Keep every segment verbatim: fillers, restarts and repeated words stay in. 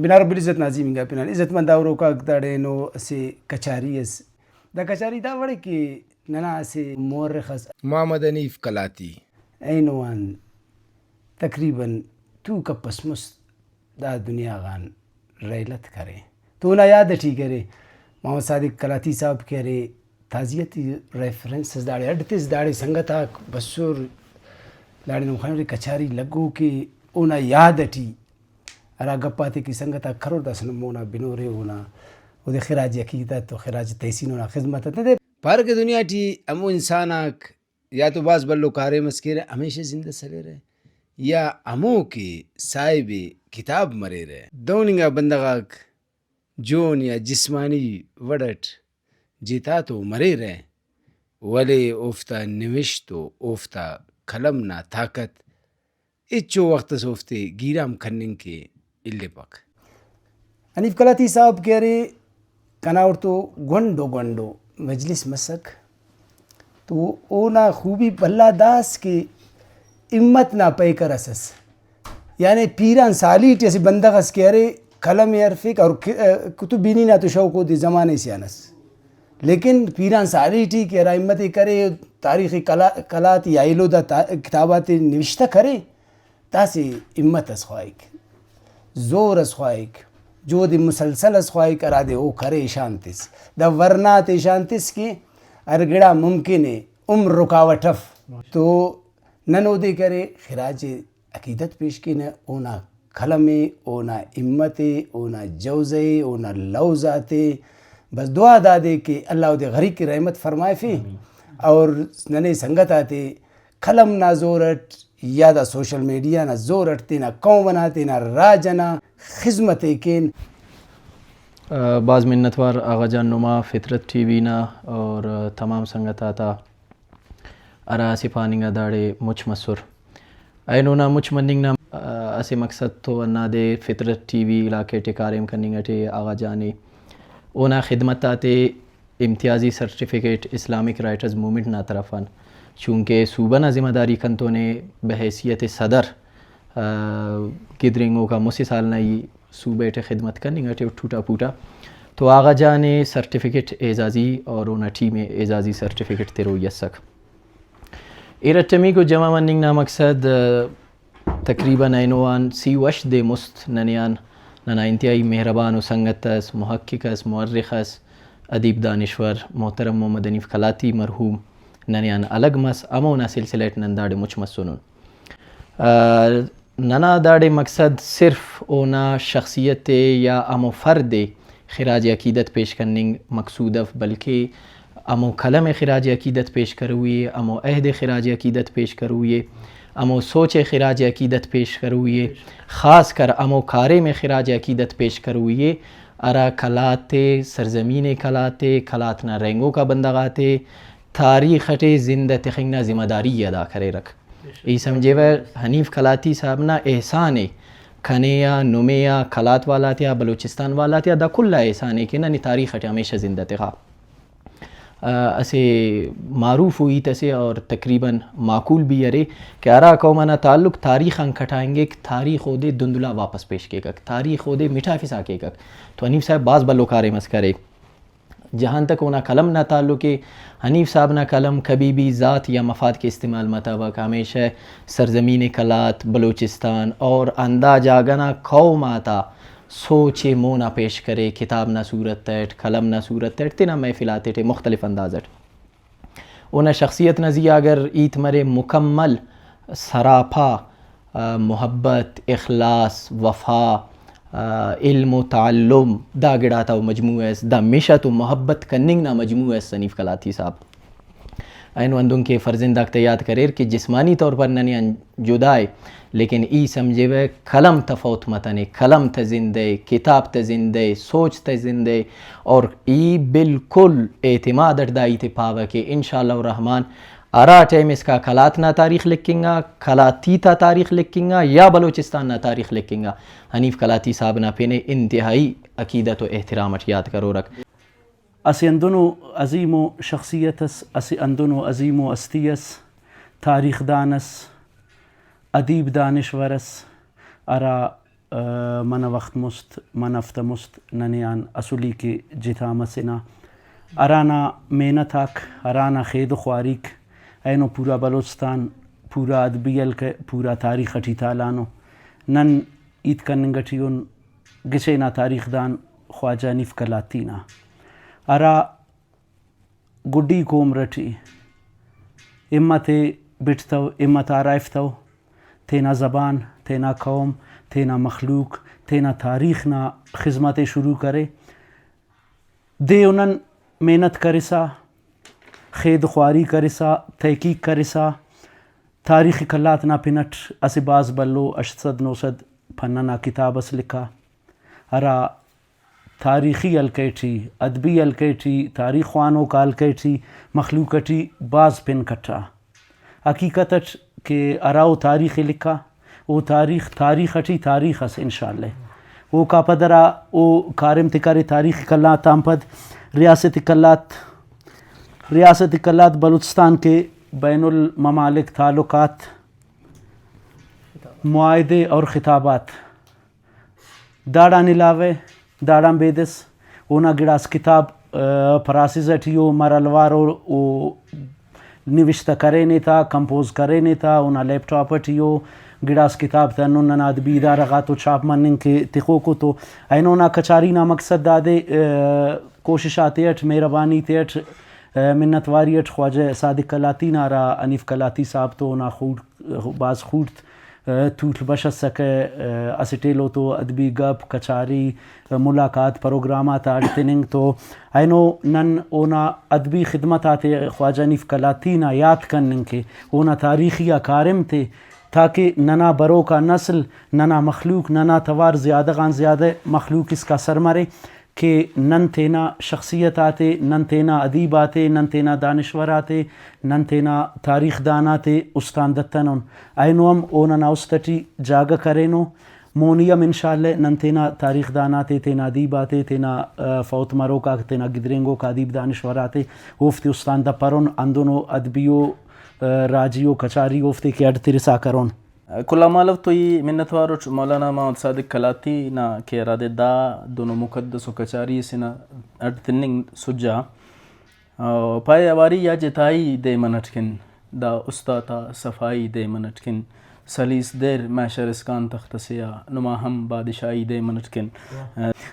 بنا رب العزت نا عظیم انگا پنان عزت مند آ ہروکاک، داڑے اینو اسہ کچاری ئس۔ دا کچاری دا وڑے کہ ننا اسہ مورخ ئس محمد حنیف قلاتی۔ اینو آن تقریباً تُو کپس مُست دا دنیا غان رحلت کرے۔ تو اونا یاد ٹی کہ ارے محمد صادق قلاتی صاحب کہ ارے تعزیتی ریفرنس ئس داڑے اڈ تس، داڑے سنگت آک بسر، داڑے نم خنرے کچاری لگوکے۔ اونا یاد ٹی ہرا گپ آتے کہ سنگت آک کرور، داسہ نم اونا بنورے، اونا اودے خراج عقیدت و خراج تحسین اونا خذمت آتے دے۔ پارہ کہ دنیا ٹی ہمو انسان آک یا تو بھاز بھلو کاریم اس کیرہ، ہمیشہ زندہ سلرہ، یا ہمو کہ صاحب کتاب مریرہ۔ دہن انگا بندغ آک جون یا جسمانی وڑ اٹ جتا تو مریرہ، ولے اوفتا نوشت و اوفتا قلم نا طاقت ہچو وخت اس اوفتے گیرام کننگ کہ الیپک۔ حنیف قلاتی صاحب کہ ارے کنا اوڑتو گونڈو گونڈو مجلس مسک، تو اونا خوبی بھلا دا ئس کہ ہمت نا پیکر ئس ئس، یعنی پیران سالی ٹی اسہ بندغ ئس کہ ارے قلم ئے ہرفک اور ک-، قطب بینی نا تو شوق اودے زمانے سے آن ئس۔ لیکن پیران سالی ٹی کہ ہرا ہمت ئے کرے، تاریخ قلا-، قلات یا ایلو دا تا-، کتاباتے نوشتہ کرے، داسہ ہمت اس خواہک، زور اس خواہک، جہد مسلسل اس خواہک، ہرادے او کرے شان تس۔ دا ورنا تے شان تس کہ ہر گڑا ممکن ءِ، عمر رکاوٹ اف۔ تو نن اودے کرے خراج عقیدت پیش کینہ، اونا قلم ءِ، اونا ہمت ءِ، اونا جوزہ ءِ، اونا لوز آتے۔ بس دعا دادے کہ اللہ اودے غریق رحمت فرمائفے۔ آمین۔ اور ننے سنگت آتے قلم نا زور اٹ یا دا سوشل میڈیا نا زور اٹ تینا قوم انا، تینا راج انا خذمت ءِ کین۔ آ، بھاز منت وار آغا جان نما فطرت ٹی وی نا اور تمام سنگت آتا۔ ہرا اسہ پاننگا داڑے مچ مسر۔ اینو نا مچ مننگ نا، آ، اسہ مقصد تو ہندادے فطرت ٹی وی علاقہ ٹی کاریم کننگ اٹی آغا جان ءِ۔ اونا خدمت آتے امتیازی سرٹیفکیٹ اسلامک رائٹرز موومنٹ نا طرف آن، چونکہ صوبہ نا ذمہ داری کنتون ءِ بحیثیت صدر، آ، گدرینگوکا مسہ سال نا ای صوبہ ٹی خدمت کننگ اٹی ٹوٹا پوٹا، تو آغا جان ءِ سرٹیفکیٹ اعزازی اور اونا ٹیم ءِ اعزازی سرٹیفکیٹ تروئی اسک۔ ارٹمیکو جمع مننگ نا مقصد، آ، تقریباً اینو آن سی و ہشت دے مست ننے آن ننا انتہائی مہربان و سنگت اس، محقق اس، مورخ اس، ادیب دانشور محترم محمد حنیف قلاتی مرحوم ننے آن الگ مس، ہمونا سلسلہ اٹ نن داڑے مچ مسنن۔ آ، ننا داڑے مقصد صرف اونا شخصیت ءِ یا ہمو فرد ءِ خراج عقیدت پیش کننگ مقصود اف، بلکہ ہمو قلم ءِ خراج عقیدت پیش کروئی ءِ، ہمو عہد ءِ خراج عقیدت پیش کروئی ءِ، ہمو سوچ ءِ خراج عقیدت پیش کروئی ءِ، خاص کر ہمو کاریم ءِ خراج عقیدت پیش کروئی ءِ، ہرا قلات ءِ، سرزمین قلات ءِ، قلات نا رہینگوکا بندغ آتے تاریخ اٹی زندہ تخنگ نا ذمہ داری ءِ ادا کریرک۔ ای سمجھیوہ حنیف قلاتی صاحب نا احسان ءِ کنے آ، نمے آ، قلات والا تیا، بلوچستان والا تیا، دا کل آ احسان ءِ کہ ننے تاریخ اٹی ہمیشہ زندہ تخا۔ آ، اسہ معروف و ہیت اسے اور تقریباً معقول بھی ارے کہ ہرا قوم انا تعلق تاریخ آن کٹائنگک، تاریخ اودے دندلا واپس پیش کیکک، تاریخ اودے مٹافسا کیکک۔ تو حنیف صاحب بھاز بھلو کاریم اس کرے۔ جہاں تک اونا قلم نا تعلق ءِ، حنیف صاحب نا قلم کبھی بھی ذات یا مفاد کے استعمال متوک، ہمیشہ سرزمین قلات، بلوچستان اور ہندا جاگہ نا قوم آتا سوچ ءِ مونا پیش کرے، کتاب نا صورت اٹ، قلم نا صورت اٹ، تینا محفل آتیٹی مختلف انداز اٹ۔ اونا شخصیت نا زی آ اگر ہیت مرے، مکمل سراپا، آ، محبت، اخلاص، وفا، آ، علم و تعلم، دا گڑاتا او مجموعہ اس، دا مش آ تو محبت کننگ نا مجموعہ اس حنیف قلاتی صاحب۔ اینو ہندن کہ فرزند آک تہ یات کریر کہ جسمانی طور پر ننے آن جدا ءِ، لیکن ای سمجھیوہ قلم تفوت متنے، قلم تہ زندہ ءِ، کتاب تہ زندہ ءِ، سوچ تہ زندہ ءِ، اور ای بالکل اعتماد اٹ دا ہیت ءِ پاوہ کہ انشاءاللہ الرحمن ہرا ٹائم اسکا قلات نا تاریخ لکھنگا، قلاتی تا تاریخ لکھنگا یا بلوچستان نا تاریخ لکھنگا، حنیف قلاتی صاحب نا پن ءِ انتہائی عقیدت و احترام اٹ یات کرورک۔ اسہ ہندنو عظیم و شخصیت اس، اسہ ہندنو عظیم و ہستی اس، تاریخ دان اس، ادیب دانشور اس، ہرا آ، منہ وخت مست، منہ ہفتہ مست ننے آن اسلی کہ جتا مسنہ۔ ہرانا محنت آک، ہرانا خید و خواریک اینو پورا بلوچستان، پورا ادبی حلقہ، پورا تاریخ ٹی تالانو۔ نن ہیت کننگ ٹی ان گچین آ تاریخ دان خواجہ حنیف قلاتی نا، ہرا گڈیکو عمر ٹی ہمت ءِ بٹتو، ہمت آرائفتو، تینا زبان، تینا قوم، تینا مخلوق، تینا تاریخ نا خذمت ءِ شروع کرے۔ دے و نن محنت کرسا، خید خواری کرسا، تحقیق کرسا، تاریخی قلات نا پن اٹ اسہ بھاز بھلو ہشت سد نو سد پنہ نا کتاب اس لکھا، ہرا تاریخی حلقہ ٹی، ادبی حلقہ ٹی، تاریخ خوانوک حلقہ ٹی مخلوق ٹی بھاز پن کٹا۔ حقیقت اٹ کہ ہرا او تاریخ ءِ لکھا، او تاریخ، تاریخ ٹی تاریخ ئس انشاءاللہ۔ اوکا پد ہرا او کاریم تے کرے تاریخی قلات آن پد، ریاست قلات، ریاست قلات بلوچستان کے بین الممالک تعلقات، معاہدے اور خطابات، داڑان علاوہ، داڑان بیدس اونا گڑاس کتاب، آ، پراسز ٹی او، مر الوار او، او نوشتہ کرینے تا، کمپوز کرینے تا، اونا لیپ ٹاپ ٹی او، گڑاس کتاب تا ہندن ننا ادبی ادارہ غاتو چھاپ مننگ کہ تخوکو تو اینو نا کچاری نا مقصد دادے، آ، کوشش آتے اٹ، مہربانی تے اٹ، آ، منت واری اٹ خواجہ صادق قلاتی نا ہرا حنیف قلاتی صاحب تو اونا خوڑ-، بھاز خوڑت، آ، توٹ بش اسکہ، آ، اسٹ ایلو تو ادبی گپ، کچاری، آ، ملاقات، پروگرام آتا اڈ تننگ تو اینو نن اونا ادبی خدمت آتے خواجہ حنیف قلاتی نا یات کننگ کے، اونا تاریخی آ کاریم تے، تاکہ ننا بروکا نسل، ننا مخلوق، ننا توار زیادہ غان زیادہ مخلوق اسکا سر مرے۔ کہ نن تینا شخصیت آتے، نن تینا ادیب آتے، نن تینا دانشور آتے، نن تینا تاریخ دان آتے استان دتنن۔ اینو ہم او ننا است ٹی جاگہ کرینو۔ مونی ہم انشاءاللہ نن تینا تاریخ دان آتے، تینا ادیب آتے، تینا، آ، فوت مروک آک، تینا گدرینگوک ادیب دانشور آتے اوفتے استان دپرون، ہندنو ادبی و، آ، راجی و کچاری اوفتے کہ اڈ ترسا کرون۔ کل آن مالو تو ای منت وار اٹ مولانا محمد صادق قلاتی نا کہ ہرادے دا دنو مقدس و کچاری اسے نا اڈ تننگ سجا۔ او پائے اواری یا جتائی دے منٹ کن، دا استا تا صفائی دے منٹ کن، سلیس دیر محشر اسکان تخت اسے آ، نما ہم بادشاہی دے منٹ کن۔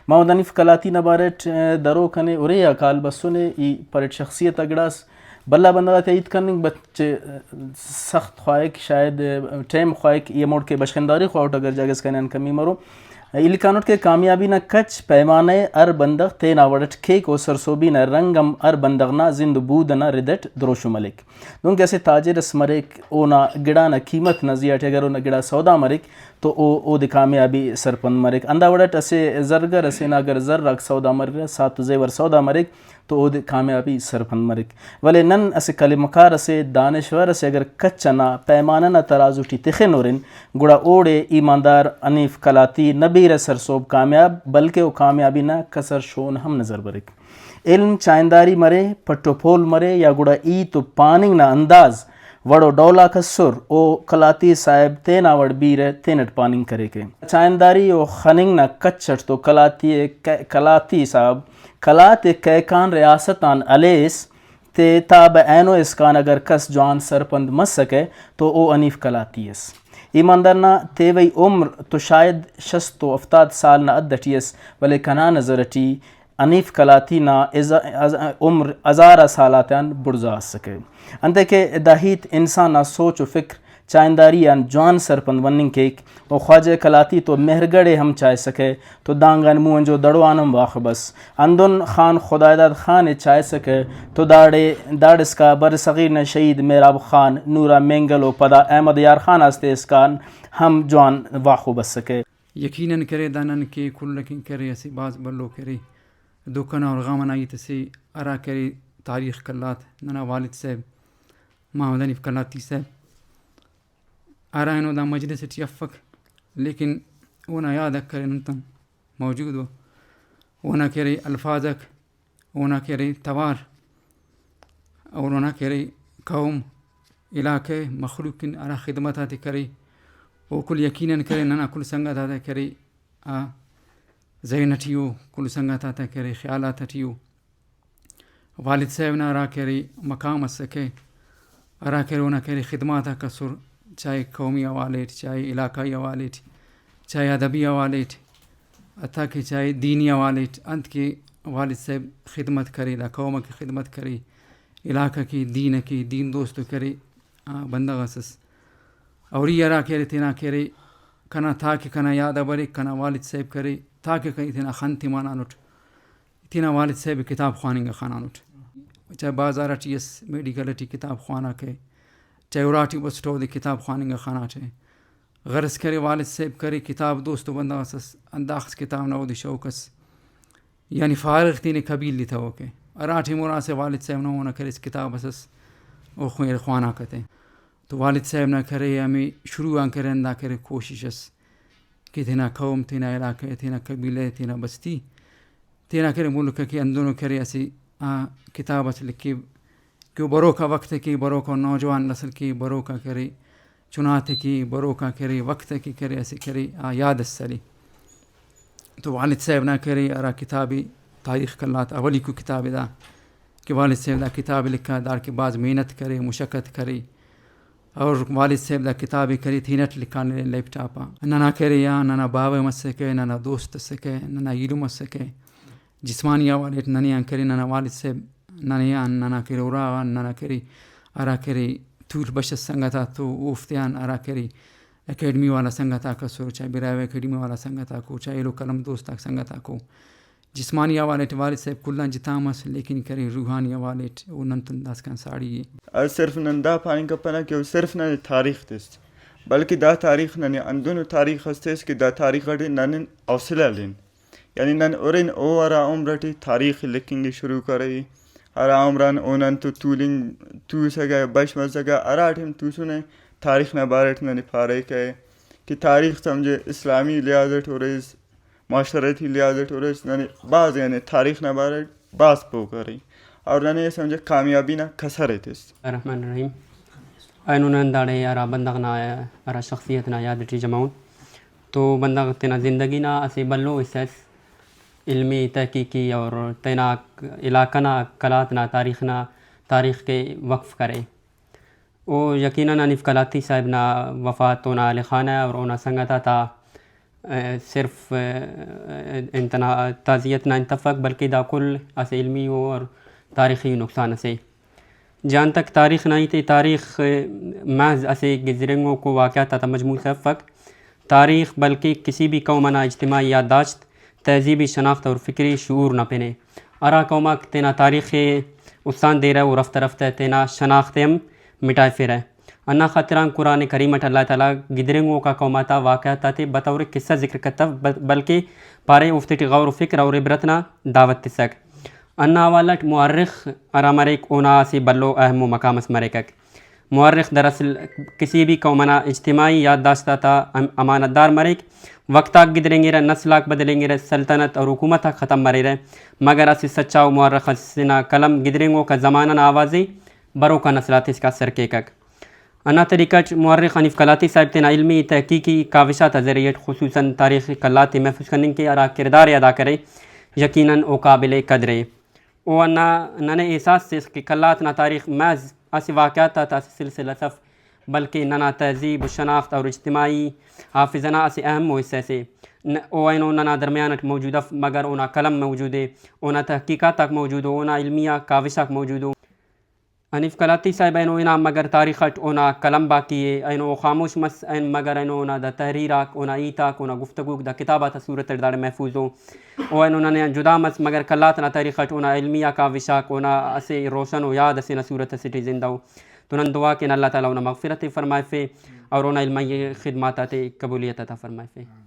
محمد حنیف قلاتی نا بارٹ درو کنے ارے آ کال بسنے، ای پرٹ شخصیت آ گڑاس بھلا بندغ آتے ہیت کننگ بچ سخت خواہک، شاید ٹائم خواہک، ای ہموڑ کہ بشخنداری خواہوٹ اگر جاگہ اس کنے آن کمی مرو۔ ای لکھانٹ کہ کامیابی نا کچ پیمانہ ءِ ہر بندغ تینا وڑ اٹ کیک و سرسہبی نا رنگ ہم ہر بندغ نا زند و بود ئنا رد اٹ دروشم ہلیک۔ دنکہ اسہ تاجر اس مریک، اونا گڑا نا قیمت نا زیہاٹی اگر اونا گڑا سودا مریک تو او اودے کامیابی سرپند مریک۔ ہندا وڑ اٹ اسہ زرگر ئسے نا اگر زر آک سودا مریرہ، ساعت و زیور سودا مریک، تو اودے کامیابی سرپند مریک۔ ولے نن اسہ کلمہ کار ئسے، دانشور ئسے اگر کچ ئنا پیمانہ نا ترازو ٹی تخنورن، گڑا اوڑے ایماندار حنیف قلاتی نہ بیرہ سرسہب کامیاب، بلکہ او کامیابی نا کسر شون ہم نظر بریک۔ علم چاہنداری مرے، پٹ و پول مرے یا گڑا ہیت و پاننگ نا انداز وڑ و ڈول آک ئسر، او قلاتی صاحب تینا وڑ بیرہ تینٹ پاننگ کریکہ۔ چاہنداری و خننگ نا کچ ئٹ تو قلاتی ءِ، قلاتی صاحب قلات ءِ کہکان ریاست آن ہلیس، تے تا بہ اینو اسکان اگر کس جوان سرپند مسکہ تو او حنیف قلاتی ئس۔ ایماندار نا تیوئی عمر تو شاید شست و ہفتاد سال نا حد ٹی ئس، ولے کنا نظر ٹی حنیف قلاتی نا عز-، عز-، عمر ہزار آ سال آتیان بڑزا اسکہ۔ انتئے کہ دا ہیت انسان نا سوچ و فکر چاہنداری آن جوان سرپند مننگ کیک و خواجہ قلاتی تو مہرگڑھ ءِ ہم چائسکہ تو دانگان مونجو دڑوان ہم واخ بس۔ ہندن خان خدائے داد خان ءِ چائسکہ تو داڑے داڑسکا برصغیر نا شہید مہراب خان، نورا مینگل و پدا احمد یار خان آستے اسکان ہم جوان واخو بسکہ۔ یقیناً کرے دا نن کہ کل اکن کرے اسہ بھاز بھلو کرے دکھ ئنا اور غم ئنا ہیت اسے ہرا کرے تاریخ قلات ننا والد صاحب محمد حنیف قلاتی صاحب ہرا اینو دا مجلس ٹی افک، لیکن اونا یاد اک ارے نن تون موجود ءُ۔ اونا کہ ارے الفاظ اک، اونا کہ ارے توار اور اونا کہ ارے قوم، علاقہ، مخلوق کن ہرا خدمت آتے کرے، او کل یقیناً کرے، ننا کل سنگت آتے کرے، آ، ذہن ٹی او، کل سنگت آتا کہ ارے خیالات ٹی او۔ والد صاحب نا ہرا کہ ارے مقام اسکہ، ہرا کہ ارے اونا کہ ارے خدمات آک اسر، چاہے قومی حوالے ٹی، چاہے علاقائی حوالے ٹی، چاہے ادبی حوالے ٹی، حتیٰ کہ چاہے دینی حوالے ٹی، انت کہ والد صاحب خدمت کرے، دا قوم ئکہ خدمت کرے، علاقہ کہ دین ئکہ دین دوست کرے، آ، بندغ اس ئس۔ اور ای ہرا کہ ارے تینا کہ ارے کنا تاکہ کنا یاد آ بریک، کنا والد صاحب کرے، تاکہ کنے تینا خن تے منانٹ، تینا والد صاحب کتاب خواننگ آ خنانٹ۔ چاہے بازار ٹی ئس، میڈیکل ٹی کتاب خواناکہ، چاہے اراٹی بسٹ اودے کتاب خواننگ آ خناٹہ۔ غرض کرے والد صاحب کرے کتاب دوست و بندغ اس ئس، ہنداخس کتاب نا اودے شوق ئس۔ یعنی فارغ تینے قبیل تتوکہ۔ ہرا ٹائم ہرا اسہ والد صاحب نا اونا کریس کتاب اس ئس، او خواناکہ تے۔ تو والد صاحب نا کرے ہمے شروع آن کرے ہندا کرے کوشش ئس کہ تینا قوم، تینا علاقہ، تینا قبیلہ، تینا بستی، تینا کرے ملک کہ ہندنو کرے اسہ، آ، کتاب اس لکھیو کہ او بروکا وخت کہ بروکا نوجوان نسل کہ بروکا کرے چناتے کہ بروکا کرے وخت کہ کرے اسہ کرے آ یاد اس سلے۔ تو والد صاحب نا کرے ہرا کتابے تاریخ قلات اولیکو کتابے دا کہ والد صاحب دا کتاب لکھا، داڑکہ بھاز محنت کرے، مشقت کرے۔ اور والد صاحب دا کتاب ءِ کرے تینٹ لکھانے لیپ ٹاپ آ۔ ننا کرے آ ننا باوہ مسکہ، ننا دوست اسکہ، ننا ایلم اسکہ۔ جسمانی حوالے ٹی ننے آن کرے ننا والد صاحب ننے آن ننا کرے اراغان ننا کرے ہرا کرے تول بش ئس سنگت آتو اوفتے آن ہرا کرے اکیڈمی والا سنگت آک اسر، چاہے براہوئی اکیڈمی والا سنگت آکو، چاہے ایلو قلم دوست آک سنگت آکو۔ جسمانی حوالے ٹی والد صاحب کل آن جتا مس، لیکن کرے روحانی حوالے ٹی او نن تون داسکان ساڑی ءِ۔ او صرف نن دا پاننگ کپنہ کہ او صرف ننے تاریخ تس، بلکہ دا تاریخ ننے ہندنو تاریخ اس تس کہ دا تاریخ ٹی نن حوصلہ ہلین۔ یعنی نن ہرن او ہرا عمر ٹی تاریخ لکھنگ ءِ شروع کرے، ہرا عمر آن او نن تو تولنگ توسکہ، بش مسکہ، ہرا ٹائم توسنے تاریخ نا بارے ٹی ننے پاریکہ کہ تاریخ سمجھے اسلامی لحاظ ٹی ہُرس، معاشرتی لحاظ اٹ ہُرس ننے بھاز یعنی تاریخ نا بارہ اٹ بھاز پہہ کرے اور ننے سمجھہ کامیابی نا کسر ءِ تس۔ الرحمن الرحیم۔ اینو نن داڑے ہرا بندغ نا ہرا شخصیت نا یاد ٹی جمع اُن تو بندغ تینا زندگی نا اسہ بھلو حصہ اس علمی، تحقیقی اور تینا علاقہ نا قلات نا تاریخ نا تاریخ کہ وقف کرے۔ او یقیناً حنیف قلاتی صاحب نا وفات اونا حال خانہ اور اونا سنگت آتا، ءِ، صرف، ءِ، انت نا تعزیت نا انت افک، بلکہ دا کل اسہ علمی ءُ اور تاریخی نقصان اسے۔ جہان تک تاریخ نا ہیت ءِ، تاریخ، ءِ، محض اسہ گزرینگوکو واقعات آتا مجموعہ سے افک۔ تاریخ بلکہ کسی بھی قوم ئنا اجتماعی یادداشت، تہذیبی شناخت اور فکری شعور نا پن ءِ۔ ہرا قوم آک تینا تاریخ ءِ استان دیرہ، او رفتہ رفتہ تینا شناخت ءِ ہم مٹائفرہ۔ ہندا خاطران قرآن کریم اٹ اللہ تعالیٰ گدرینگوکا قوم آتا واقعات آتے بطور قصہ ذکر کتو، بل-، بلکہ پارے اوفتے ٹی غور و فکر اور عبرت نا دعوت تسک۔ ہندا حوالہ اٹ مورخ ہرا مریک، اونا اسہ بھلو اہم و مقام اس مریکک۔ مورخ دراصل کسی بھی قوم ئنا اجتماعی یادداشت آتا ام-، امانت دار مریک۔ وخت آک گدرینگرہ، نسل آک بدلینگرہ، سلطنت اور حکومت آک ختم مریرہ، مگر اسہ سچا و مورخ ئسے نا قلم گدرینگوکا زمانہ نا آواز ءِ بروکا نسل آتے اسکا اثر کیکک۔ ہندا طریقہ اٹ مورخ حنیف قلاتی صاحب تینا علمی تحقیقی کاوش آتا ذریعہ اٹ خصوصاً تاریخی قلات ءِ محفوظ کننگ کہ ہرا کردار ءِ ادا کرے، یقیناً او قابل قدر ءِ۔ او ہندا ننے احساس تس کہ قلات نا تاریخ محض اسہ واقعات آتا اسہ سلسلہ اس اف، بلکہ ننا تہذیب و شناخت اور اجتماعی حافظہ نا اسہ اہم و حصہ سے۔ ن-، او اینو ننا درمیان اٹ موجود اف، مگر اونا قلم موجود ءِ، اونا تحقیقات آک موجود ءُ، اونا علمیہ کاوش آک موجود ءُ۔ حنیف قلاتی صاحب اینو ہنا، مگر تاریخ اٹ اونا قلم باقی ءِ، اینو او خاموش مس، این مگر اینو اونا دا تحریر آک، اونا ہیت آک، اونا گفتگوک دا کتاب آتا صورت اٹ داڑے محفوظ ءُ۔ او اینو ننے آن جدا مس، مگر قلات نا تاریخ اٹ اونا علمیہ کاوش آک اونا اسہ روشن و یاد اسے نا صورت اسے ٹی زندہ ءُ۔ تو نن دعا کین اللہ تعالیٰ اونا مغفرت ءِ فرمائفے اور اونا علمی خدمات آتے قبولیت عطا فرمائفے۔